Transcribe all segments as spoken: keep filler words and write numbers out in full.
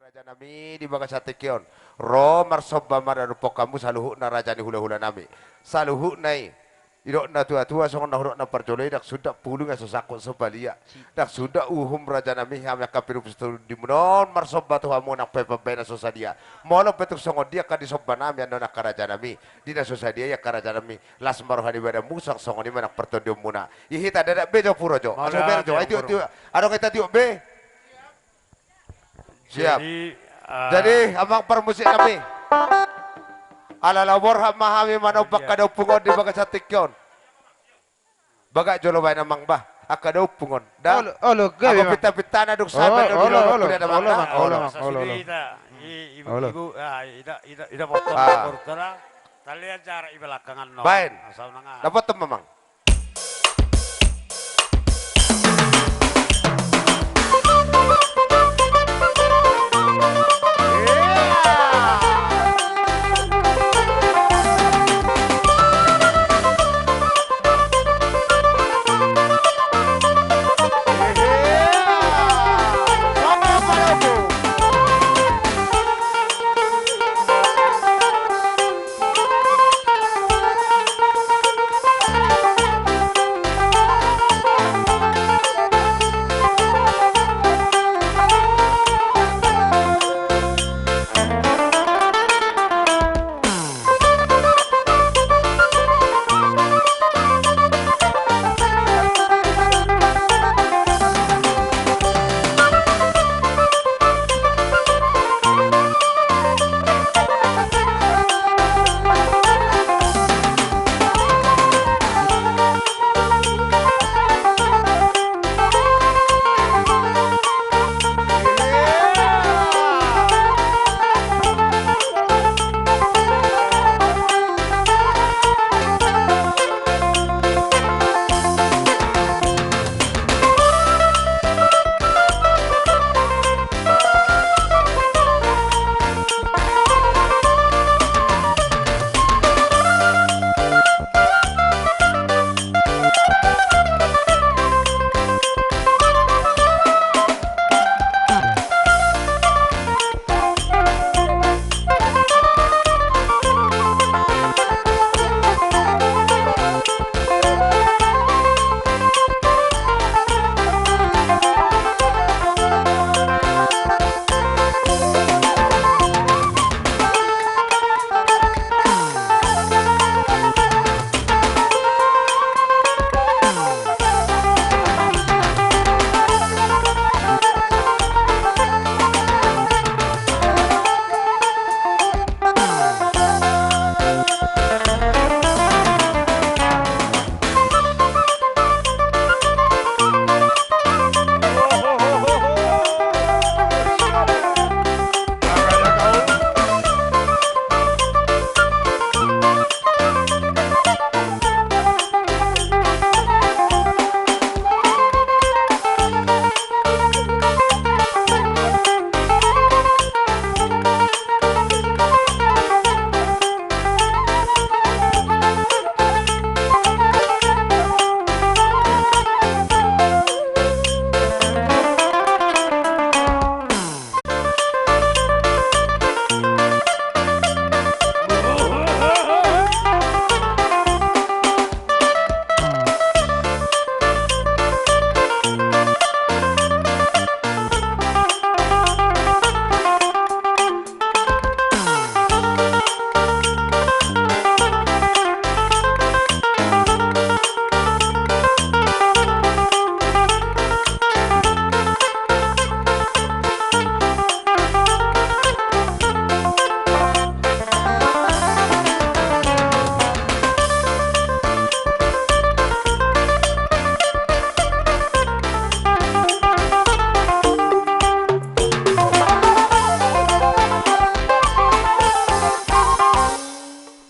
Rajanami, di bagasan tingki on ro marsomba maradophon hamu saluhutna raja ni hulahulanami. Saluhutna i, didok na tuatua songon na hudok na parjolo i, ndang sundat pulung na so sangkut so balia. Ndang sundat uhum rajanami, hami angka pinuspasu ni tondimu on marsomba tu hamu nang pe pambahenan na so sadia. Molo pe tung songon dia angka disombanami annon angka rajanami, di na so sadia i angka rajanami, las ma roha ni badanmu, suang songon i ma nang partondionmuna. Ia hita dadak be jo puro jo. Asa ber jo, ai tiop tiop. Adong hita tiop be. Siap. Jadi, ah, jadi amang parmusiknami, ala laho borhat ma hami manombak angka daompung on di bagasan tingki on. Bagak jolo baen amang bah angka daompung on. Da. Olo, olo, gabe, Mang. Pintapintana dung sabar. Olo, olo, olo, olo, Mang. Olo, olo, olo. Sasude hita, i, i, olo. Ibu, ah, ida, ida, ida potong. Ah. Bortona. Talian jarak i belakangan no. Baen. Asal nanga. Dapot ma, Mang.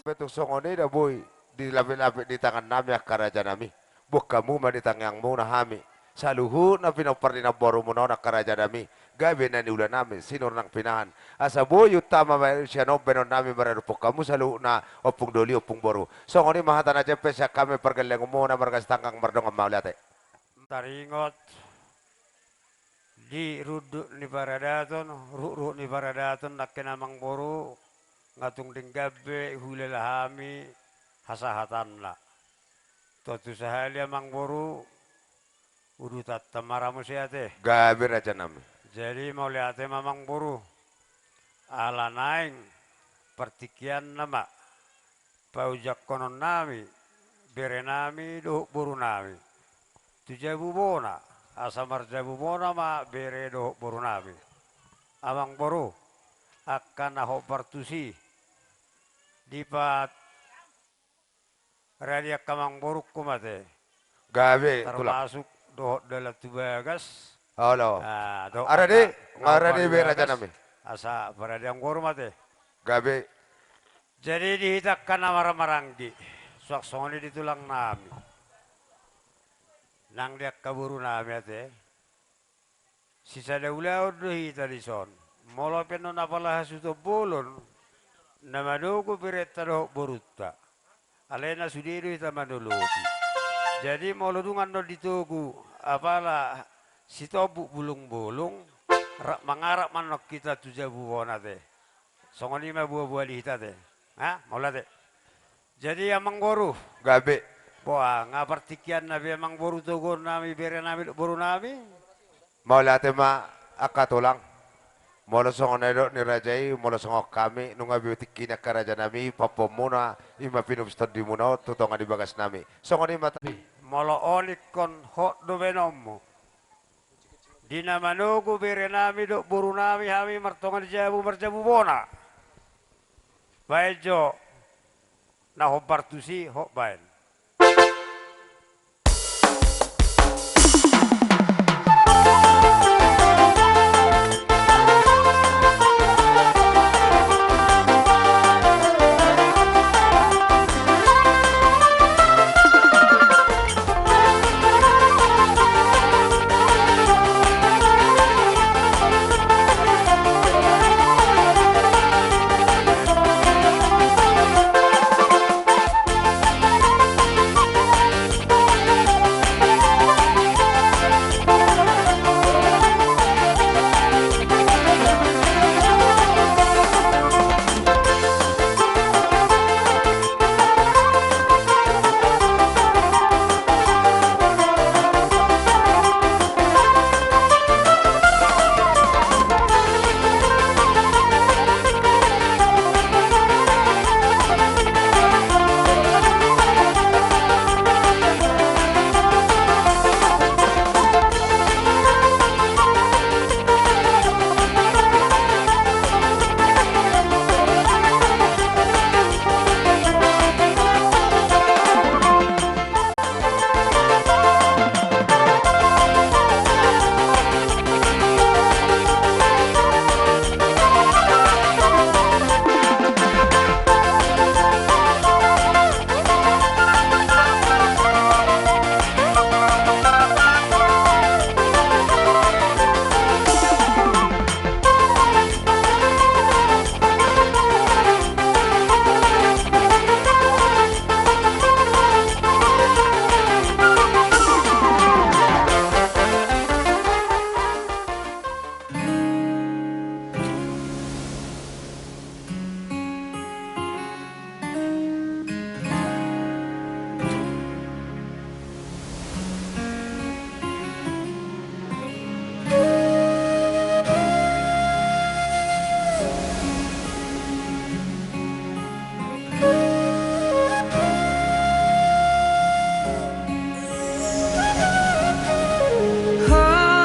Betul songon i da boi dilapik-lapik di tangannami angka rajanami. Boan hamu ma di tangiangmuna hami saluhutna pinompar ni namborumuna on angka rajanami, gabe na niulanami sinur nang pinahan. Asa boi utama ma sian on baenonnami maradophon hamu saluhutna ompung doli ompung boru. Songon i ma hata na jempek sian hami pargellengonmuna marga Sitanggang, mardongan ma, mauliate. Taringot Di runduk ni paradaton, ruhut-ruhut ni paradaton nangkin amang boru, nga tung denggan be huhilala hami hasahatanna. Tontu sahali amang boru, udutanta ma ra muse ate. Gabe raja nami. Jadi mauliate ma amang boru. Ala naeng partingkianna ma paujangkonon nami, bere nami dohot boru nami tu jabu bona, asa marjabu bona ma bere dohot boru nami. Amang boru, angka na hombar tusi, dipa- radi angka amang borungku ma ate. Gabe, tulang. Termasuk dohot dalan tu bagas. Olo. Ah, dohot. Ara de, angka nga ara de be raja nami. Asa parade amang boru ma ate. Gabe. Jadi di hita angka na marhahamaranggi, suang songon i di tulang nami. Nang di angka boru nami ate. Sisada ulaon do hita dison. Molo pe annon apala hasuhuton bolon na manogu berenta dohot borunta, alai na sude do hita manolopi. Jadi molo dung annon ditogu apala sitombuk bulung-bulung, rap mangarap ma annon hita tu jabu bona ate. Songon i ma boa-boa ni hita ate. Ha? Mauliate. Jadi amang boru. Gabe. Boha, nga partingkianna be amang boru toguon nami bere nami dohot boru nami? Mauliate ma angka tulang. Molo songon na nidok ni raja i, molo songon hami, nunga be tingki ni angka raja nami, pahompunmuna, i ma pinopus tondimuna on tu tonga ni bagas nami. Songon i ma ta- Molo on ingkon hot do baenonmu. Di na manogu bere nami dohot boru nami hami martonga ni jabu marjabu bona. Baen jo na hombar tusi hot baen.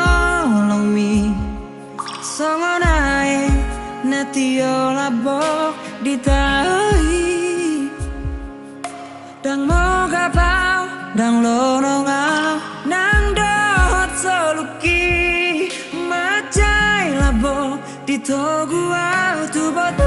Holongmi songon aek na tio lambok di tahi. Ndang mogap au, ndang lonong au, nang dohot soluki. Mansai lambok ditogu au tu bot